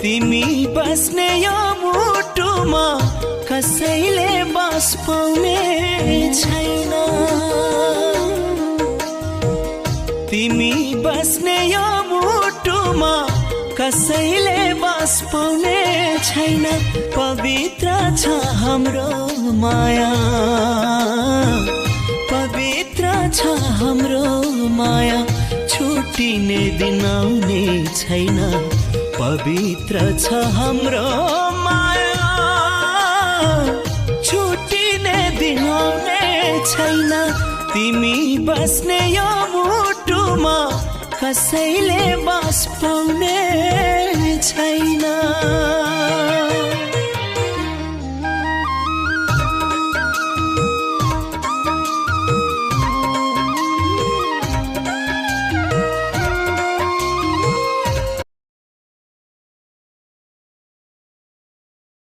तिमी बस्ने यो मुटुमा कसैले बास पाउने छैन। तिमी बस्ने यो मुटुमा कसैले बास पाउने छैन। पवित्र छ हाम्रो माया, पवित्र छ हाम्रो माया, छुटिने दिन आउने छैन। पवित्र छ हाम्रो माया, छुटिने दिन आउने छैन। तिमी बस्ने यो मुटुमा कसैले बास पाउने छैन।